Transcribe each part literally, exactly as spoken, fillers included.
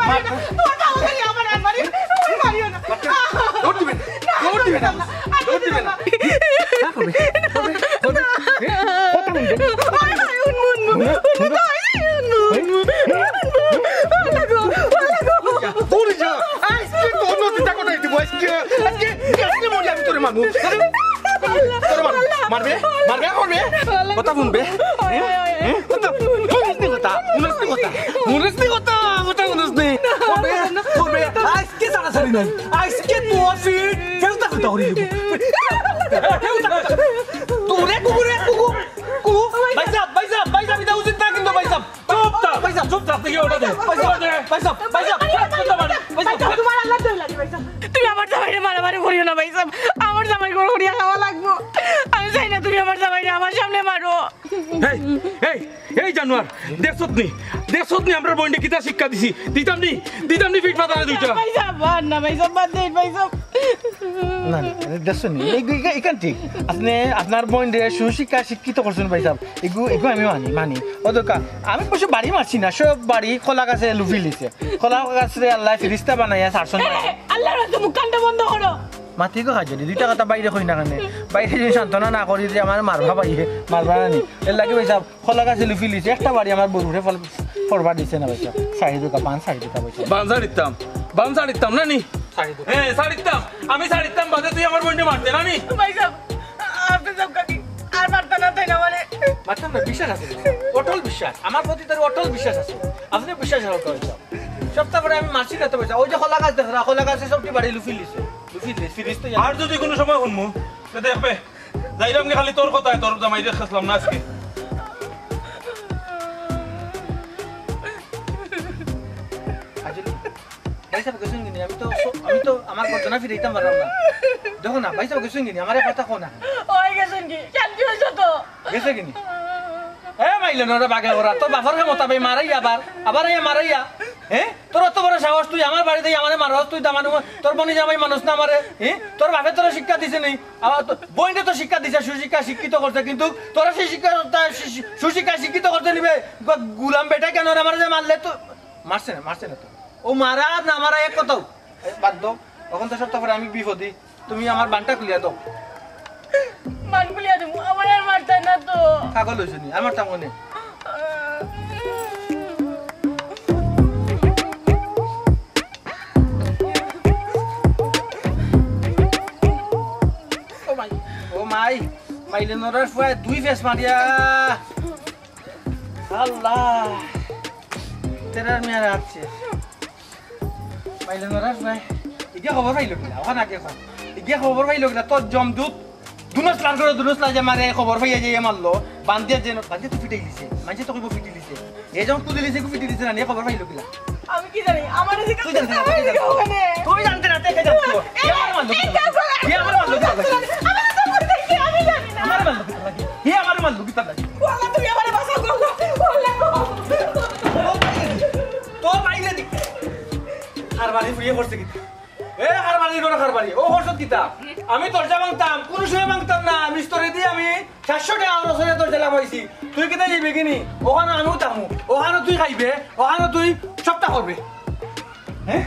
তোমার বাবা ধরে আমার আর মারি, আমার মারিও না। দৌড় দিবেন, দৌড় দিবেন, দৌড় দিবেন। না করবে, করবে, করবে। এ, কথা বলবে। দৌড় যা, আজকে তোর নদীটা কোথায় দিব? আজকে, আজকে, আজকে মরে আমি তোরে মারবো। তোরে মারবো। মারবে? মারবে? মারবে? কথা শুনবে? হ্যাঁ? হ্যাঁ? কথা? শুনিস নি কথা? শুনিস নি কথা? শুনিস নি কথা? কথা শুনিস নি? করবে? করবে? আজকে ছাড়াছাড়ি নাই। আজকে তোর ফিট ফেরত ফেরত করি দিব। তোরে কুকুরে কুকুর। কুকুর। ভাইসাব, ভাইসাব, ভাইসাব, এটা উচিত না কিন্তু ভাইসাব। চুপ থাক। ভাইসাব, চুপ থাক, দেখি ওটা দে। ভাইসাব, ওটা দে। ভাইসাব, ভাইসাব, ভাইসাব, ভাইসাব, ভাইসাব। ভাইসাব, তোমার আল্লাহ দোহাই লাগে, ভাইসাব। তুমি আমার জামাইরে মারামারি করিও না, ভাইসাব। আমার জামাই গরু করিয়া খাওয়া লাগবো। আমি চাই না তুমি আমার জামাইরে আমার সামনে মারো। এই, এই, এই জানোয়ার, দেখছত নি? দেখছত নি আমরা বইনরে কিতা শিক্ষা দিছি? দিতাম নি? দিতাম নি ফিট ফাতারে দুইটা? ভাইসাব, আর না, ভাইসাব, বাদ দেন, ভাইসাব। না, না, দেখছো নি? এই, এই, এখান ঠিক। আপনি আপনার বইনরে সুশিক্ষা শিক্ষিত করছেন, ভাইসাব। এগু, এগু আমি মানি, মানি। ও দোকা, আমি পশু বাড়ি মারছি না, সব বাড়ি কলা গাছে লুফি লিছে। কলা গাছরে আল্লাহ ফিরিস্তা বানাইয়া ছাড়ছন। এ, আল্লাহর হস্তে মুখ কানটা বন্ধ করো। মাতি গো হাজরি, দুইটা কথা বাইরে কই না কেনে? বাইরে যদি সান্ত্বনা না করি যে আমার মারবা পাইয়ে, মারবা না নি। এর লাগি ভাইসাব, কলা গাছে লুফি লিছে, একটা বাড়ি আমার বউরে ফল-, ফরবা দিছে না ভাইসাব। সাড়ে দুটা পান, সাড়ে দুটা ভাইসাব। বান ছাড়িতাম, বান ছাড়িতাম না নি? সাড়ে দুটা। হ্যাঁ, ছাড়িতাম। আমি ছাড়িতাম বাদে তুই আমার বইনরে মারতে না নি? ভাইসাব, আপনি সব কাকি, আর মারতে না তাই না মানে? মারতাম না, বিশ্বাস আছে ভাইসাব। অটল বিশ্বাস। আমার প্রতি তার অটল বিশ্বাস আছে। আপনি বিশ্বাস রাখতে ভাইসাব। সপ্তাহ পরে আমি মারছি না তো ভাইসাব। ওই যে কলা গাছ দেখরা, কলা গাছে সবটি বাড়ি লুফি লিছে। লুফি লিছে, ফিরিস্তা। আর যদি কোনো সময় শুনমু, তো দেখবে। যাইরাম কি খালি তোর কথায়, তোর জামাইরে খেসলাম না আজকে। আজলি, ভাইসাব গেছইন কিনি? আমি তো, আমি তো আমার ঘটনা ফিরাইতাম পারলাম না। দেখো না, ভাইসাব গেছইন কিনি? আমার এক কথা কও না। ওই গেছইন কি? শান্তি হইছো তো? গেছে কিনি? এ মাইলে নরে বাগে ওরা, তোর বাপর কে মতাবে মারাই আবার, আবার এই মারাইয়া। হ্যাঁ? তোর অত বড় সাহস, তুই আমার বাড়িত আমারে মারস, তুই দামানু, তোর বনি জামাই মানুষ না আমারে, হ্যাঁ? তোর বাপে তোরে শিক্ষা দিছে নি? আমার তো, বইনে তো শিক্ষা দিছে, সুশিক্ষা শিক্ষিত করছে, কিন্তু তোরা সেই শিক্ষা, তা শি-, শি-, সুশিক্ষা শিক্ষিত করতে নিবে, গ-, গুলাম বেটা কেন রে আমারে যে মারলে তো, মারছে না, মারছে না তো। ও মারা আর না মারা এক কথাও। এ, বাদ দাও, এখন তো সব তারপরে আমি বিপদে, তুমি আমার বানটা খুলিয়া দাও। বান খুলিয়া দেবো, আমার আর মারতে না তো। পাগল হয়েছে নি, আমার তেমন নেই। ও মাই, ও মাই, মাইলে নরার ফুয়ায় দুই ফেস মারিয়া। আল্লাহ, তেরার মেয়ার আছে। মাইলে নরার ফুয়ায়, ইগে খবর পাইল কিনা? ওখানে আগে এখন। ইগে খবর পাইল কিনা? তোর জমদূত দুনস লাল করে দুনস লাল যে মারে খবর পাইয়া যে মারলো। বান্দিয়া যে বান্দিয়া তো ফিটাই দিছে। মানছে তো কইব ফিটাই দিছে। এ যখন কুদে দিছে, ফিটাই দিছে না, নিয়ে খবর পাইল কিনা? আমি কি জানি? আমার কাছে তুই জানতে না, তুই জানতে না। ওখানে। তুই জানতে না, তে কে জানতো? এ, এ আমার মারলো কি এই তার? দেখো, এ আমার মারলো কি দেখো, দেখো। আমার তো মনে হয় কি আমি জানি না। আমার মারলো কি দেখো। এ আমার মারলো কি দেখো। ওয়াল্লাহ, তুমি আমারে বাঁচাও, আল্লাহ। ওয়াল্লাহ গো। তোর বাইরে দি। আর বাড়ি ফিরিয়ে পড়ছে কি? এ, কার বাড়ি, ঘরে কার বাড়ি? ও, করছত কিতা? আমি দরজা ভাঙতাম, কোন সময় ভাঙতাম না। মিস্তরি দি আমি সাতশো টাকা খরচ করিয়া দরজা লাগাইছি। তুই কিতা যাইবে কিনি? ওখানে আমিও থাকমু, ওখানে তুই খাইবে, ওখানে তুই সবটা করবে। হ্যাঁ?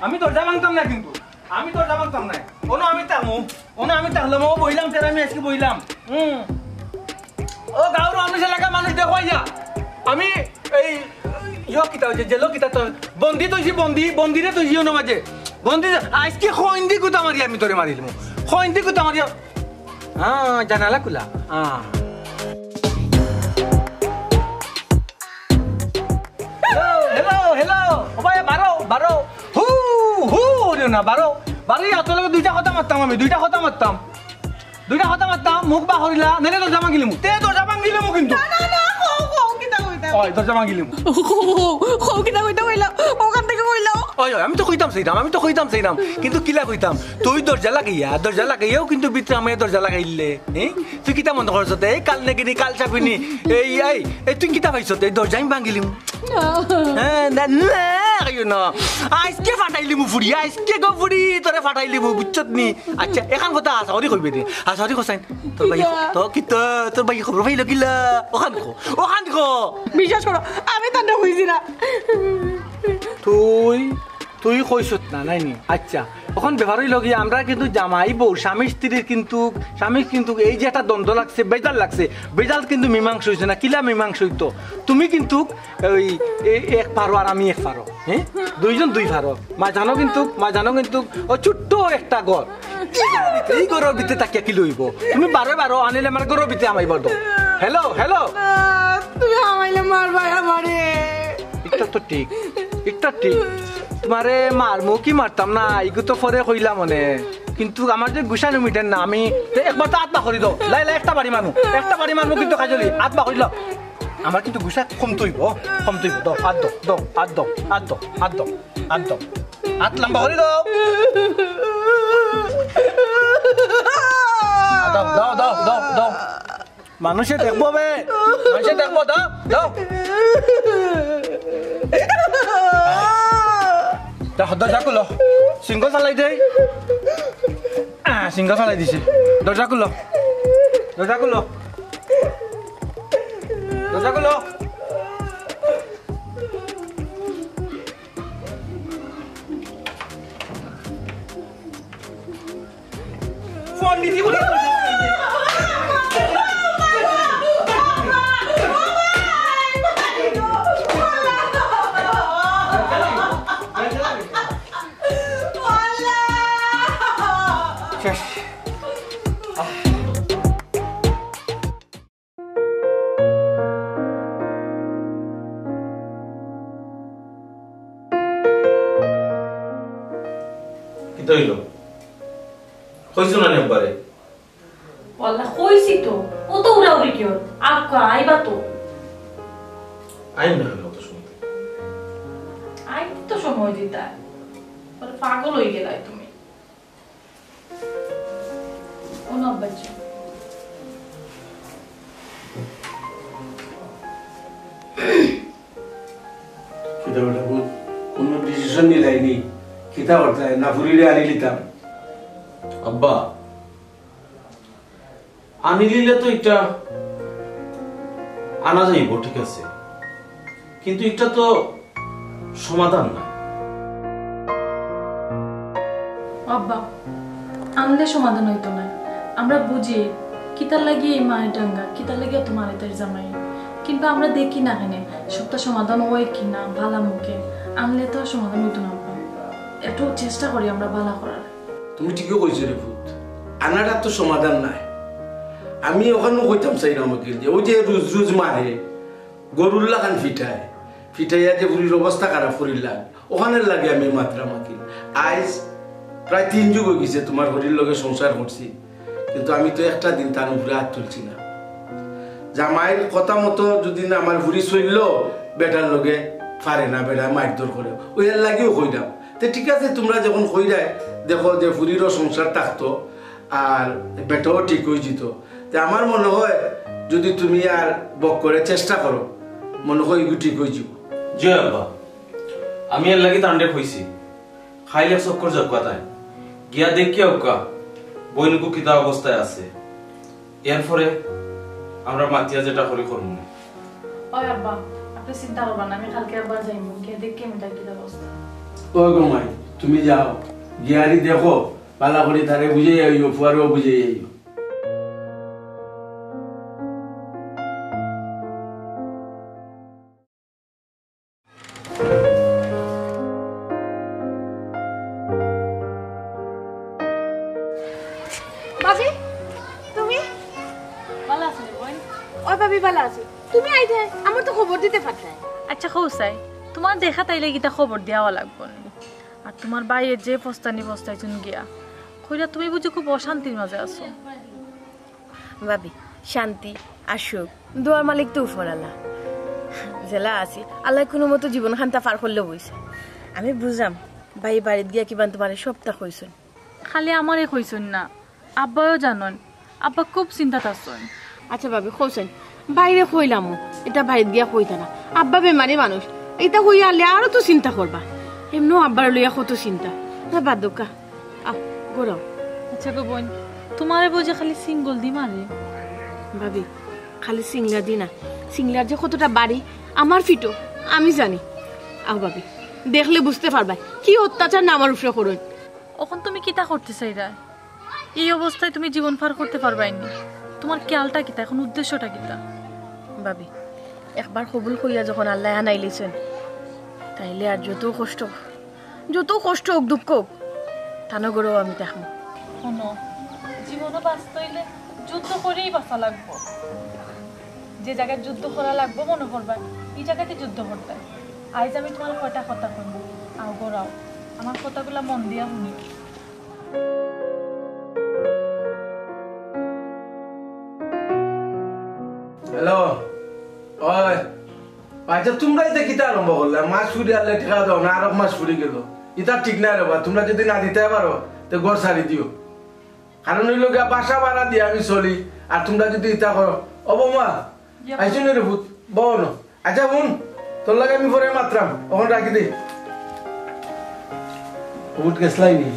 আমি দরজা ভাঙতাম না কিন্তু, আমি দরজা ভাঙতাম না। অনো আমি থাকমু, অনো আমি থাকলাম, ও বইলাম, তেরা আমি আজকে বইলাম। হুম। ও গাঁওর মানুষ, এলাকার মানুষ দেখো ইয়া। আমি এই ইয়ো কিতা হইছে, জেলো কিতা তো বন্দি তৈছি, বন্দি, বন্দিরে তৈছি অনো মাঝে। বন্দি আজকে খইন্দি গুতা মারি আমি তোরে মারিলিমু। খইন্দি গুতা মারি। হ্যাঁ, জানালা খুলা। হ্যাঁ। Hello, hello, hello. ও ভাই, বারো, বারো। হু, হু, ওরে না, বারো। বারো, ইয়া, তোর লগে দুইটা কথা মারতাম আমি, দুইটা কথা মারতাম। দুইটা কথা মারতাম, মুখ বা করিলা, নাইলে দরজা ভাঙিলিমু। তে দরজা ভাঙিলিমু কিন্তু। না, না, না, কও, কও, কিতা কইতা? ওই, দরজা ভাঙিলিমু। কও, কও, কও, কিতা কইতা কইলা? ওখান থেকে কইলা। ওই, ওই, আমি তো কইতাম চাইরাম, আমি তো কইতাম চাইরাম। কিন্তু কিলা কইতাম? তুই দরজা লাগাইয়া, দরজা লাগাইয়াও কিন্তু ভিতরে আমি দরজা লাগাইলে। হ্যাঁ? তুই কিতা মনে করছ? এই কাল নাগিনি, কাল সাপিনি, এই, এই, এই, তুই কিতা পাইছ? এই দরজা আমি ভাঙিলিমু। হ্যাঁ, না, না, কইও না। আজকে ফাটাইলিমু ফুড়ি, আজকে গো ফুড়ি, তোরে ফাটাইলিমু, বুঝছত নি? আচ্ছা, এখান কথা হাছা করি কইবে নি? হাছা করি কছাইন। তোর ভাই, কিতা? তো কি তো, তোর ভাই খবর পাইল কিলা? ওখান কো, ওখান কো। বিশ্বাস করো, আমি তান্ডা কইছি না। তুই, তুই কইছত না, নাইনি? আচ্ছা, অখন ব্যাপার অইলো গিয়া, আমরা কিন্তু জামাই বউ, স্বামী স্ত্রীর কিন্তু, স্বামী কিন্তু এই যে একটা দ্বন্দ্ব লাগছে, বেজাল লাগছে, বেজাল কিন্তু মীমাংসা অইছে না। কিলা মীমাংসা অইতো? তুমি কিন্তু ওই এ-, এক পারো আর আমি এক পারো, হ্যাঁ, দুইজন দুই পারো। মাঝখানো কিন্তু, মাঝখানো কিন্তু ও ছোট্ট একটা ঘর। এই ঘরর ভিতরে, এই ঘরর ভিতরে থাকিয়া কিলা অইবো? তুমি বারে বারো আনিলে আমার ঘরর ভিতরে হামাইবার দাও। Hello, hello. আহ, তুমি হামাইলে মারবায় আমারে। ইটা তো ঠিক, ইটা ঠিক। তোমারে মারমু কি মারতাম না, ইগু তো পরে কইলাম অনে। কিন্তু আমার যে গুছা নুমিটের না, আমি তে একবার তো আত বাকরি দাও। লাই, লাই, একটা বাড়ি মারমু, একটা বাড়ি মারমু কিন্তু কাজলি, আত বাকরি দাও। আমার কিন্তু গুছা কমতো অইবো, কমতো অইবো। দাও, আত দাও, দাও, আত দাও, আত দাও, আত দাও, আত দাও। আত লম্বা করি দাও। দাও, দাও, দাও, দাও, দাও। মানুষে দেখবো বে, মানুষে দেখবো, দাও, দাও। দাও, দরজা খুলো। সিঙ্গল ফালাই দেই। আহ, সিঙ্গল ফালাই দিছে। দরজা খুলো। দরজা খুলো। দরজা খুলো। ফোন দিছি বলে। শেষ। কিতা অইলো? কইছো না নি একবারে? ওয়াল্লা কইছি তো, অত উড়াউড়ি কিওর? আউক্কা, আইবা তো। আইন না কেনে অত সময়? আইতে তো সময় দিতায়। বলে পাগল অইগেলায় তুমি। ও না বাচ্চা। কিতা বেটা পুত, কুনু decision নিলায়নি? কিতা করতায়? না ফুরিরে আনি লিতাম? আব্বা, আনি লিলে তো ইটা আনা যাইবো, ঠিক আছে, কিন্তু ইটা তো সমাধান নায়। আব্বা, আনলে সমাধান অইতো নায়। আমরা বুঝি কিতার লাগি এই মায়ের ডাঙ্গা, কিতার লাগি অত মারে তার জামাই, কিন্তু আমরা দেখি না কেনে সবটা সমাধান অয় কি না ভালা মুখে। আনলে তো আর সমাধান অইতো না আব্বা। একটু চেষ্টা করি আমরা ভালা করার। তুমি ঠিকই কইছো রে পুত, আনাটা তো সমাধান নায়। আমি অখানও কইতাম চাইরাম আকিল যে ওই যে রুজ রুজ মারে, গরুর লাখান ফিটায়, ফিটাইয়া যে ফুরির অবস্থা খারাপ করিলার, অখানর লাগি আমি মাতরাম আকিল। আইজ প্রায় তিন যুগ অইগেছে তুমার ফুরির লগে সংসার করছি, কিন্তু আমি তো একটা দিন তান উপরে আত তুলছি না। জামাইর কথা মতো যুদি না আমার ফুরি চললো, বেটার লগে পারে না, বেটায় মাইরধর করে, অউ এর লাগিও কইরাম। তে ঠিক আছে, তুমরা যখন কইরায়, দেখো যে ফুরিরও সংসার থাকতো, আর বেটাও ঠিক অইযিতো। তে আমার মনো অয়, যুদি তুমি আর বক্করে চেষ্টা করো, মনো অয় ইগু ঠিক অইযিবো। জি আব্বা, আমি এর লাগি তানরে কইছি, কাইল এক চক্কর যাউক্কা তাইন, গিয়া দেখিয়া আউক্কা বইনগু কিতা অবস্থায় আছে, এরপরে আমরা মাতিয়া যেটা করি করমু। ওই আব্বা, আপনে চিন্তা করবা না, আমি কাইলকে আবার যাইমু, গিয়া দেখিয়া আমি তার কিতা অবস্থা। ও গো মাই, তুমি যাও, গিয়ারি দেখো, ভালা করি তারে বুঝাইয়া আইও, ফুয়ারেও বুঝাইয়া আইও। ভাবি, তুমি? ভালা আছো নি বইন? ওই ভাবি, ভালা আছি। তুমি আইতে, আমার তো খবর দিতে পারতায়। আচ্ছা, কও চাই, তুমার দেখা তাইলে কিতা খবর দেওয়া লাগবো নি? আর তুমার ভাইয়ে যে ফস্তানি ফস্তাইছইন গিয়া, কইরা তুমি বুঝি খুব অশান্তির মাঝে আছো? ভাবি, শান্তি আর সুখ, দোয়ার মালিক তো উপরআলা। যেলা আছি, আল্লায় কুনু মতো জীবন খান্তা পার করলে বইছে। আমি বুঝলাম, ভাই বাড়িত গিয়া কিবান তুমারে সবটা কইছইন। খালি আমারে কইছইন না, আব্বায়ও জানইন। আব্বা খুব চিন্তাত আছইন। আচ্ছা ভাবি, কইছইন, ভাইরে কইলামও, ইতা বাড়িত গিয়া কইতা না। আব্বা বেমারি মানুষ, ইতা কইয়া আনলে আরো তো চিন্তা করবা। এমনেও আব্বারে লইয়া কত চিন্তা। না, বাদ দেউক্কা। আহ, ঘুরাও। আচ্ছা গো বইন, তুমারে বুঝি খালি সিঙ্গল দি মারে? ভাবি, খালি সিংলা দি না, সিংলার যে কতটা বাড়ি, আমার ফিটো, আমি জানি। আও ভাবি, দেখলে বুঝতে পারবায় কি অত্যাচার না আমার উপরে করইন। অখন তুমি কিতা করতে চাইরায়? এই অবস্থায় তুমি জীবন পার করতে পারবায় নি। তুমার খেয়ালটা কিতা, অখন উদ্দেশ্যটা কিতা? ভাবি, একবার কবুল কইয়া যখন আল্লায় আনাইলিছইন, তাইলে আর যত কষ্ট, যত কষ্ট অউক, দুঃখ অউক, তান ঘরেও আমি থাকমু। হুনো, জীবনো বাঁচতে অইলে যুদ্ধ করিয়াউ বাঁচা লাগবো। যে জাগাত যুদ্ধ করা লাগবো মনো করবায়, ই জাগাত যুদ্ধ করতায়। আইজ আমি তুমার কয়টা কথা কইমু, আও ঘরো আও, আমার কথাগুলা মন দিয়া হুনিও। হ্যালো, ওই, আচ্ছা, তুমরা ইতা কিতা আরম্ভ করলায়? মাস ফুরিয়ার লে টেকা দেও না, আরক মাস ফুরি গেল। ইতা ঠিক নায় রে বা, তুমরা যুদি না দিতায় পারো, তে ঘর ছাড়ি দিও। কারণ অইলো গিয়া বাসা ভাড়া দিয়া আমি চলি, আর তুমরা যুদি ইতা করো, ও বৌমা, জি, আইছো নি রে পুত, বও না। আচ্ছা হুন, তোর লগে আমি পরে মাতরাম, অখন রাখি দে। উঠ গেছলায় নি?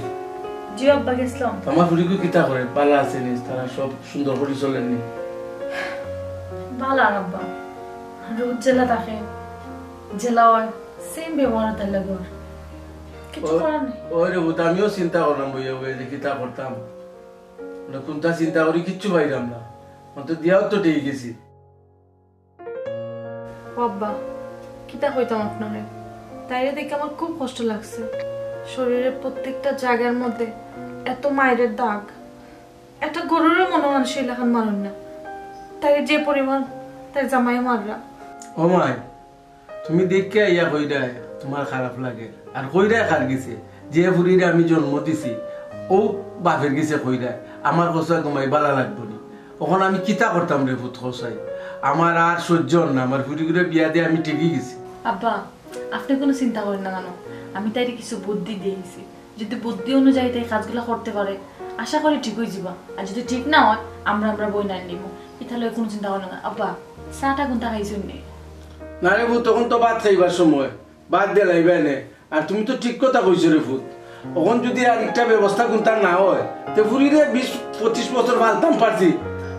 জি আব্বা, গেছলাম। আমার ফুরিগু কিতা করে, ভালা আছে নি? তারা সব সুন্দর করি চলের নি? ভালা আব্বা, রোজ যেলা থাকে, যেলা অয়, সেম ব্যবহার তার লগে অর। কিচ্ছু করার নাই। ওই রে পুত, আমিও চিন্তা করলাম বইয়া বইয়া যে কিতা করতাম। মানে কুনটা চিন্তা করি কিচ্ছু পাইরাম না। অন্ত দিয়াও তো ঠিক গেছি। ও আব্বা, কিতা কইতাম আপনারে? তাইরে দেখি আমার খুব কষ্ট লাগছে। শরীরের প্রত্যেকটা জাগার মধ্যে এত মাইরের দাগ। একটা গরুরও মনে মানুষ এই লাখান মারইন না। তাইরে যে পরিমাণ তার জামাইয়ে মাররা। ও মাই, তুমি দেখিয়া আইয়া কইরায় তুমার খারাপ লাগে, আর কইরায় কার গেছে? যে ফুরিরে আমি জন্ম দিছি, অউ বাপের গেছে কইরায়, আমার কথা ঘুমাই ভালা লাগবো নি। অখন আমি কিতা করতাম রে পুত, কও চাই? আমার আর সহ্য অর না, আমার ফুরিগুরে বিয়া দিয়া আমি ঠেকি গেছি। আব্বা, আপনে কুনু চিন্তা করইন না জানো, আমি তাইরে কিছু বুদ্ধি দিছি। যুদি বুদ্ধি অনুযায়ী তাই কাজগুলা করতে পারে, আশা করি ঠিক অইযিবা। আর যুদি ঠিক না অয়, আমরা, আমরা বইনারে নিমু। ইতা লইয়া কুনু চিন্তা করইন না। আব্বা, চাটা কুনতা খাইছইন নি? না রে পুত, অখন তো ভাত খাইবার সময়, ভাত দিলাইবা নে। আর তুমি তো ঠিক কথা কইছো রে পুত, অখন যুদি আর একটা ব্যবস্থা কুনতা না অয়, তে ফুরিরে বিশ পঁচিশ বছর পালতাম পারছি,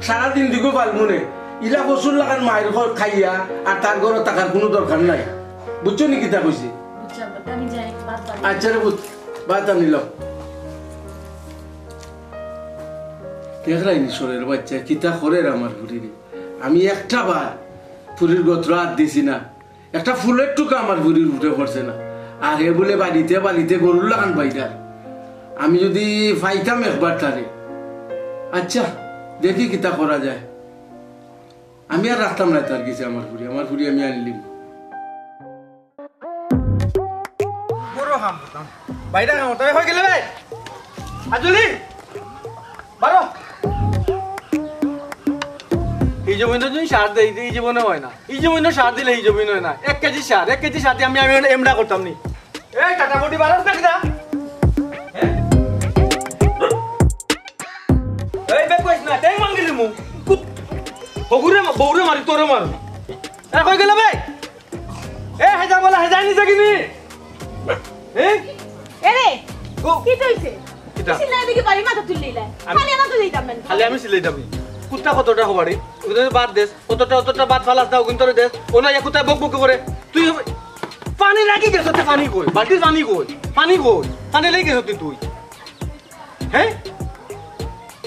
সারাদিন দিগো পালমু নে। ইলা পশুর লাখান মাইর খাইয়া আর তার ঘরো থাকার কুনু দরকার নাই। বুঝছো নি কিতা কইছি? বুঝছি আব্বা, তে আমি যাই, ভাত বাড়ি। আচ্ছা রে পুত, ভাত আনিলাম। দেখরায় নি শহরের বাচ্চা কিতা করের আমার ফুরিরে। আমি একটা বার ফুরির গত্র আত দিছি না, একটা ফুলের টুকা আমার ফুরির উপরে পড়ছে না। আর হে বুলে বাড়িতে বাড়িতে গরুর লাখান বাইরার। আমি যুদি পাইতাম একবার তারে। আচ্ছা, দেখি কিতা করা যায়। আমি আর রাখতাম না তার গেছে আমার ফুরি, আমার ফুরি আমি আনিলিমু। বড় কাম করতাম। বাইরে কাম করতাম। কই গেলে বে? আজলি? বারো। এই জমিনো যদি সার দেই, এই জীবনে অয় না। এই জমিনো সার দিলে এই জমিনো অয় না। এক কেজি সার, এক কেজি সার দিয়া আমি, আমি এমডা করতাম নি। এই টাটা বডি বারো না কিনা? হ্যাঁ? এই বে কইস না, ঠ্যাং ভাঙ্গিলিমু। কুত-, হগুরে মা-, বউরে মারি, তোরে মারি। এ, কই গেলে বে? এ, হেজা বলা, হেজা নি যাগি নি? এ? এরে, ও। কিতা অইছে? কিতা? চিল্লাই দেখি বাড়ি মাথা তুললি লাই। আমি খালি আমার তো দিতাম না। খালি আমি চিল্লাইতাম নি। কুত্তা কতটা হবারি? ওদের বাদ দেস। কতটা, কতটা বাদ ফালাস দাও, কিন্তু দেস। ও না, ইয়া কুত্তায় বক বক করে। তুই পানি লাগি গেছ, তে পানি কই? বালতির পানি কই? পানি কই? পানি লাগি গেছ তুই, তুই। হ্যাঁ?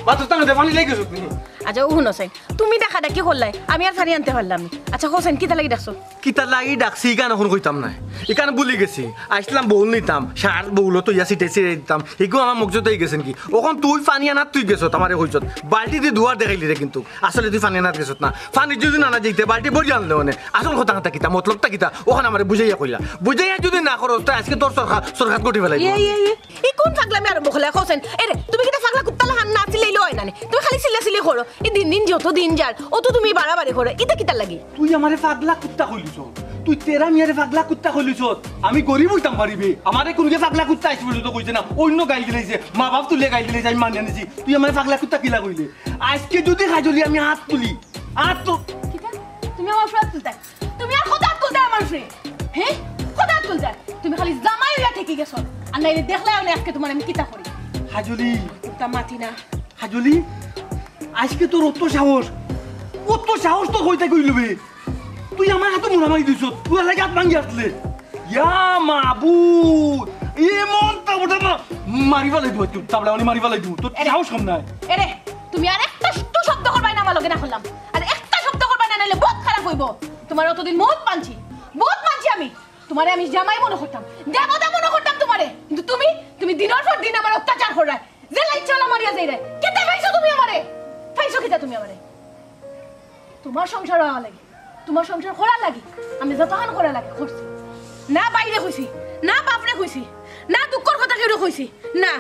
বাথরুম টাঙাতে পানি লাগি গেছ তুই। আচ্ছা, ও হুনো চাইন, তুমি ডাকাডাকি করলায়, আমি আর পানি আনতে পারলাম না। আচ্ছা, হোসেন, কিতা লাগি ডাকছো? কিতা লাগি ডাকছি, ইখান অখন কইতাম নায়। ইখান ভুলি গেছি। আইছলাম বউল নিতাম, সার বউল তো ইয়া ছিটাই ছিটাই দিতাম। হিগু আমার মগজত আই গেছে নি? অখন তুই পানি আনাত তুই গেছত, আমারে কইছত। বালতি দি দুয়ার দেখাইলি রে কিন্তু। আসলে তুই পানি আনাত গেছত না। পানি যদি না আনা যাইতে, বালতি ভরি আনলে অনে। আসল কথা কিতা, মতলবটা কিতা? অখান আমারে বুঝাইয়া কইলা। বুঝাইয়া যদি না করস, তে আইজকে তোর সরকার, সরকার গঠি ফেলাই দিমু। ইয়ে, ইয়ে, ইয়ে। ই কুন পাগলামি আরম্ভ করলা, কওছেন? এরে, তুমি কিতা পাগলা কুত্তার লাখান না চিল্লাইলে অয় না নি? তুমি খালি চিল্লাচিল্লি করো। ই দিন দিন যত দিন যার, অত তুমি বাড়াবাড়ি করো। ইতা কিতার লাগি? তুই আমারে পাগলা কুত্তা কইলিছত। তুই তেরা মিয়ারে পাগলা কুত্তা কইলিছত। আমি গরিব অইতাম পারি বে। আমারে কুনুগে পাগলা কুত্তা আইজ পর্যন্ত কইছে না। অইন্য গাইল দিলাইছে, মা-বাফ তুলিয়া গাইল দিলাইছে, আমি মানিয়া নিছি। তুই আমারে পাগলা কুত্তা কিলা কইলে? আইজকে যদি কাজলি আমি আত তুলি, আত তো কিতা? তুমি আমার উপরে আত তুলতায়? তুমি আর কত আত তুলতায় আমার উপরে? হে? কত আত তুলতায়? তুমি খালি জামাই অইয়া ঠেকি গেছো। আর নাইলে দেখলায় অনে আইজকে তুমারে আমি কিতা করি। কাজলি। উতা মাতি না। কাজলি, আইজকে তোর অত সাহস, অত সাহস তোর কই থাকি অইলো বে? তুই আমার আতো মুড়া মারি দিছত, তুই এর লাগি আত ভাঙ্গি আসলে। ইয়া মাবুদ, এমন তাবড়া না, মারি ফালাই দিমু, তুই তাবড়া মারি ফালাই দিমু, তোর সাহস কম নায়। এরে, তুমি আর একটা একটু শব্দ করবায় না আমার লগে, না করলাম। আর একটা শব্দ করবায় না, নাইলে বহুত খারাপ অইবো। তুমারে অতদিন বহুত মানছি, বহুত মানছি আমি। তুমারে আমি জামাই মনো করতাম, দেবতা মনো করতাম তুমারে। কিন্তু তুমি, তুমি দিনর পর দিন আমারে অত্যাচার কররায়। যেলা ইচ্ছা অলা মারিয়া যাইরায়। কিতা পাইছো তুমি আমারে? পাইছো কিতা তুমি আমারে? তুমার সংসার অওয়ার লাগি, তুমার সংসার করার লাগি, আমি যতখান করার লাগি করছি। না ভাইরে কইছি, না বাপরে কইছি, না দুঃখর কথা কেউরে কইছি, না,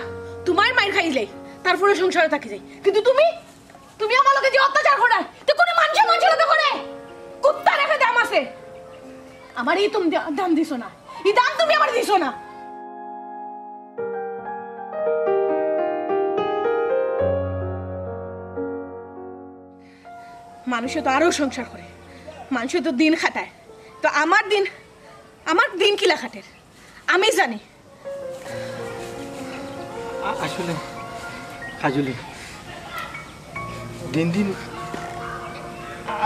তুমার মাইর খাইলাই, তারপরে সংসারো থাকি যাই। কিন্তু তুমি, তুমি আমার লগে যে অত্যাচার কররায়, তে কুনু মানষে মানষর লগে করে? কুত্তার একটা দাম আছে। আমারে ই তুমি দা-, দাম দিছো না, ই দাম তুমি আমারে দিছো না। মানষে তো আরো সংসার করে, মানষে তো দিন খাটায়, তো আমার দিন, আমার দিন কিলা খাটের আমি জানি। আ-, আসলে কাজলি, দিন দিন,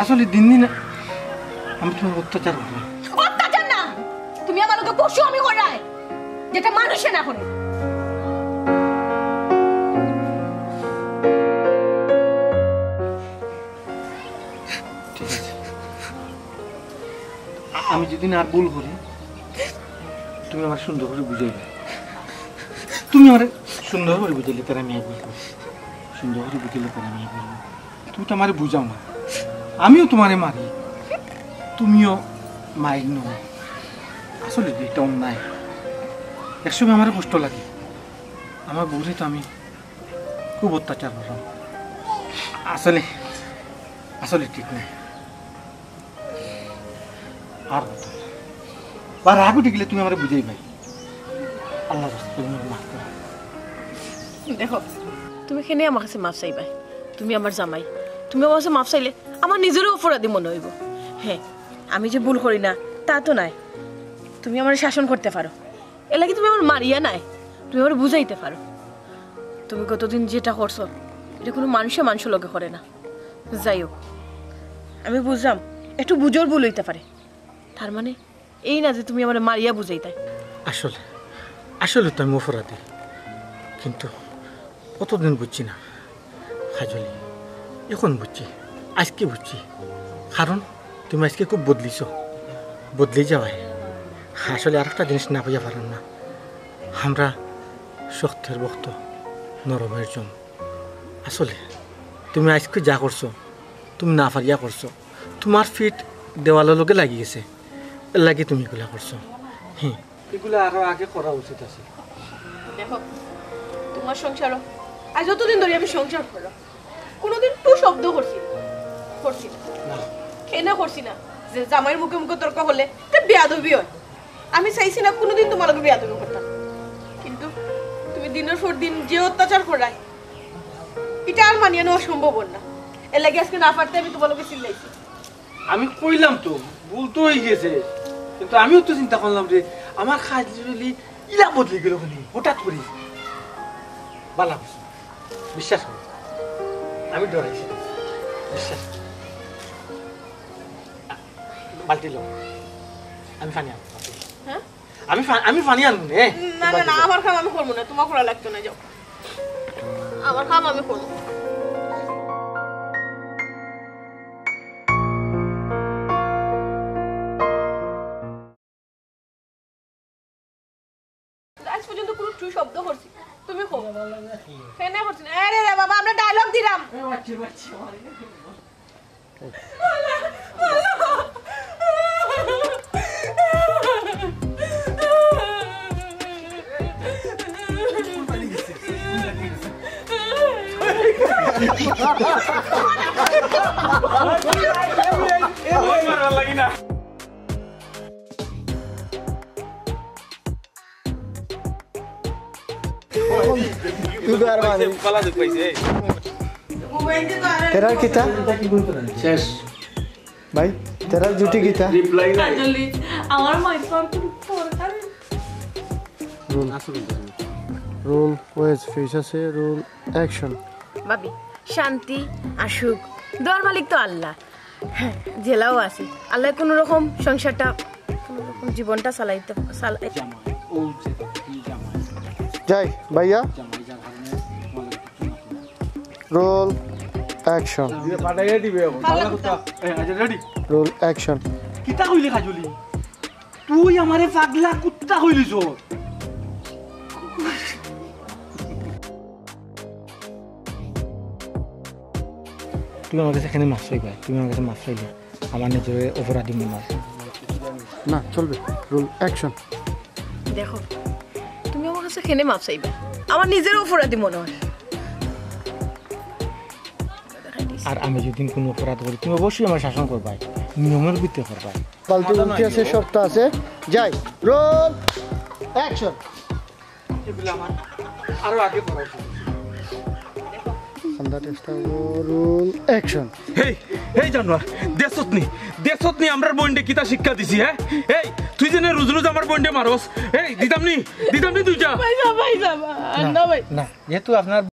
আসলে দিন দিন আমি তুমার অত্যাচার কররাম। অত্যাচার না, তুমি আমার লগে পশু আমি কররায়, যেটা মানষে না করে। ঠিক আছে, আ-, আমি যদি না আর ভুল করি, তুমি আমারে সুন্দর করি বুঝাইবায়। তুমি আমারে সুন্দর করি বুঝাইলে তার আমি আর ভুল করি। সুন্দর করি বুঝাইলে তার আমি আর ভুল করি। তুমি তো আমারে বুঝাও না, আমিও তুমারে মারি, তুমিও মাইর নও। আসলে এটা অন্যায়। এক সময় আমারও কষ্ট লাগে, আমার বউরে তো আমি খুব অত্যাচার কররাম। আসলে, আসলে ঠিক নায়। আর কথা না। বা রাগ উঠি গেলে তুমি আমারে বুঝাইবায়। আল্লার রাস্তায় তুমি আমারে মাফ করো। দেখো, তুমি কেনে আমার কাছে মাফ চাইবায়? তুমি আমার জামাই, তুমি আমার কাছে মাফ চাইলে আমার নিজরও অপরাধী মনে অইবো। হ্যাঁ, আমি যে ভুল করি না, তা তো নায়। তুমি আমারে শাসন করতে পারো, এরলাগি তুমি আমারে মারিয়া নায়, তুমি আমারে বুঝাইতে পারো। তুমি গতদিন যেটা করছো, এটা কুনু মানষে মানষর লগে করে না। যাই হোক, আমি বুঝলাম, একটু বুঝর ভুল অইতে পারে, তার মানে এই না যে তুমি আমারে মারিয়া বুঝাইতায়। আসলে, আসলে তো আমি অপরাধী, কিন্তু অতদিন বুঝছি না কাজলি, এখন বুঝছি, আইজকে বুঝছি। কারণ তুমি আইজকে খুব বদলিছো, বদলি যাওয়ায়। আসলে আরেকটা জিনিস না বুঝা পারলাম না, আমরা শক্তের ভক্ত, নরমের জম। আসলে তুমি আইজকে যা করছো, তুমি না পারিয়া করছো, তুমার পিঠ দেওয়ালর লগে লাগি গেছে, এরলাগি তুমি ইগুলা করছো। হি। ইগুলা আরো আগে করা উচিত আছিল। দেখো, তুমার সংসারও, আইজ যতদিন ধরি আমি সংসার কররাম, কুনুদিন টু শব্দ করছি না, করছি না। না। কেনে করছি না? যে জামাইর মুখে মুখে তর্ক করলে তে বেয়াদবি অয়। আমি চাইছি না কুনুদিন তুমার লগে বেয়াদবি করতাম, কিন্তু তুমি দিনর পর দিন যে অত্যাচার কররায়, ইটা আর মানিয়া নেওয়া সম্ভব অর না। এরলাগি আইজকে না পারতে আমি তুমার লগে চিল্লাইছি। আমি কইলাম তো, ভুল তো অই গেছে, কিন্তু আমিও তো চিন্তা করলাম রে, আমার কাজলি ইলা বদলি গেল কেনে হঠাৎ করি। বালা করছো, বিশ্বাস করো, আমি ডরাইছি, বিশ্বাস করো। বালতি লও, আমি পানি আনমু। হ্যাঁ? আমি পা-, আমি পানি আনমু নে। না, না, না, আমার কাম আমি করমু না, তুমার করা লাগতো না, যাও। আমার কাম আমি করমু। আইজ পর্যন্ত কুনু টু শব্দ করছি, তুমি কও। কেনে করছি না? আরে রে বাবা, আমরা ডায়লগ দিলাম। তুই তো আর মানে। তেরার কিতা? শেষ। ভাই, তেরার জুটি কিতা? রিপ্লাই নাই। কাজলি, আমার মাইর খাওয়ার কুনু দরকার নাই। রোল। রোল, ওয়েজ, ফেস আছে, রোল, অ্যাকশন। ভাবি, শান্তি আর সুখ দেওয়ার মালিক তো আল্লাহ। যেলাও আছি, আল্লায় কুনু রকম সংসারটা কুনু রকম জীবনটা চালাইতে চালাই। জামাই, ও যে কি জামাই? যাই ভাইয়া। জামাই যার কারণে তোমার কিছু না তোমার। Roll action. পাঠাইয়া দিবে এখন। ভালো কথা। এই, আচ্ছা, রেডি? Roll action. কিতা কইলি কাজলি? তুই আমারে পাগলা কুত্তা কইলি তো। তুমি আমার কাছে কেনে মাফ চাইবায়? তুমি আমার কাছে মাফ চাইলে আমার নিজরে অপরাধী মনে হয়। না, চলবে। Roll action. দেখো, তুমি আমার কাছে কেনে মাফ চাইবায়? আমার নিজরে অপরাধী মনে হয়। আর আমি যদি কোনো অপরাধ করি, তুমি অবশ্যই আমার শাসন করবায়, নিয়মের ভিতরে করবায়। ফালতু উল্টি আছে, সবটা আছে। যাই। Roll action. এগুলো আমার আরো আগে করা উচিত। ঠান্ডা চেষ্টা। Roll action. হেই, হেই জানোয়ার, দেখছত নি, দেখছত নি আমরার বইনরে কিতা শিক্ষা দিছি, হ্যাঁ? এই, তুই যেন রুজ রুজ আমার বইনরে মারস। এই, দিতাম নি, দিতাম নি দুইটা। ভাই সাহেব, ভাই সাহেব, আর না ভাই। না, যেহেতু আপনার